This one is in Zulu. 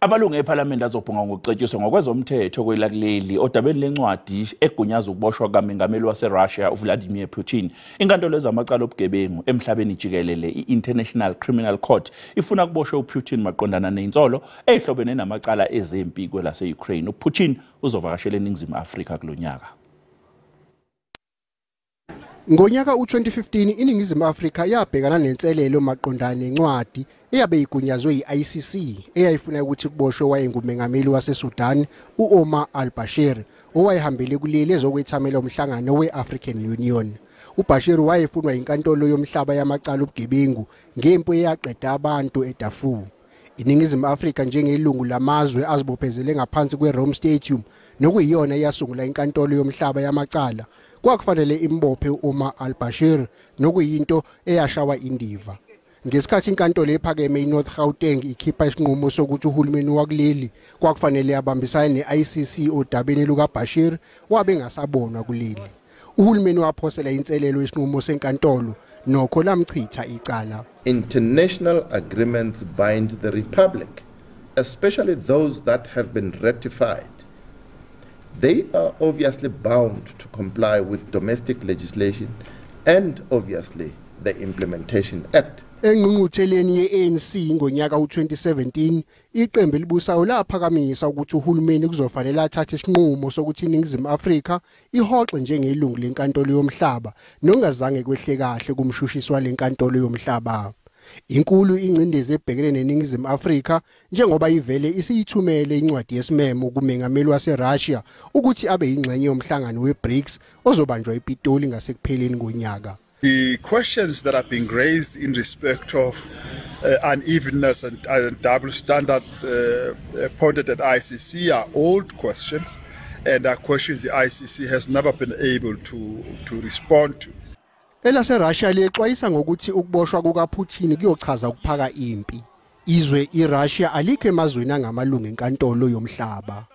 Amalungu ePhalamende azobhunga ngokucetshiswa ngokwezomthetho kwelakuleli odabeni lencwadi egunyaza ukuboshwa kukaMengameli waseRussia uVladimir Putin. Inkantolo yezamacala obugebengu emhlabeni jikelele i-International Criminal Court ifuna kuboshwe uPutin maqondana nezinsolo ezihlobene namacala ezempi kwelase-Ukraine. UPutin uzovakashela eNingizimu Afrika kulonyaka. Ngonyaka u-2015 iNingizimu Afrika yabhekana nenselelo maqondana nencwadi eyabe igunyazwe yi-ICC eyayifuna ukuthi kuboshwe wayengumengameli waseSudan u-Omar al-Bashir owayehambele kuleli ezokwethamela umhlangano we-African Union. UBashir wayefunwa inkantolo yomhlaba yamacala obugebengu ngempi eyaqeda abantu eDarfur. INingizimu Afrika njengelungu lamazwe azibophezele ngaphansi kweRome Statute nokuyiyona eyasungula inkantolo yomhlaba yamacala kwakufanele imbophe uOmar al-Bashir nokuyinto eyashawa indiva. Ngesikhathi inkantolo ephakeme iNorth Gauteng ikhipha isinqumo sokuthi uhulumeni wakuleli kwakufanele abambisane ne-ICC odabeni lukaBashir wabe engasabonwa kuleli. Uhulumeni waphosela inselelo isinqumo senkantolo nokho lamchitha icala. International agreements bind the Republic, especially those that have been ratified. They are obviously bound to comply with domestic legislation and obviously the Implementation Act. Engqungqutheleni ye-ANC ngonyaka u-2017 iqembu elibusayo laphakamisa ukuthi uhulumeni kuzofanele athathe isinqumo sokuthi iNingizimu Afrika ihoxe njengelungu lenkantolo yomhlaba nongazange kwehle kahle kumshushisi walenkantolo yomhlaba. Inkulu ingcindezi ebhekene neNingizimu Afrika njengoba ivele isiyithumele incwadi yesimemo kumengameli waseRussia ukuthi abe yingxenye yomhlangano weBRICS ozobanjwa ePitoli ngasekupheleni konyaka. The questions that have been raised in respect of unevenness and double standard pointed at ICC are old questions and are questions the ICC has never been able to respond to. ElaseRussia liyexwayisa ngokuthi ukuboshwa kukaPutin kuyochaza ukuphaka impi. Izwe iRussia alikho emazweni angamalungu enkantolo yomhlaba.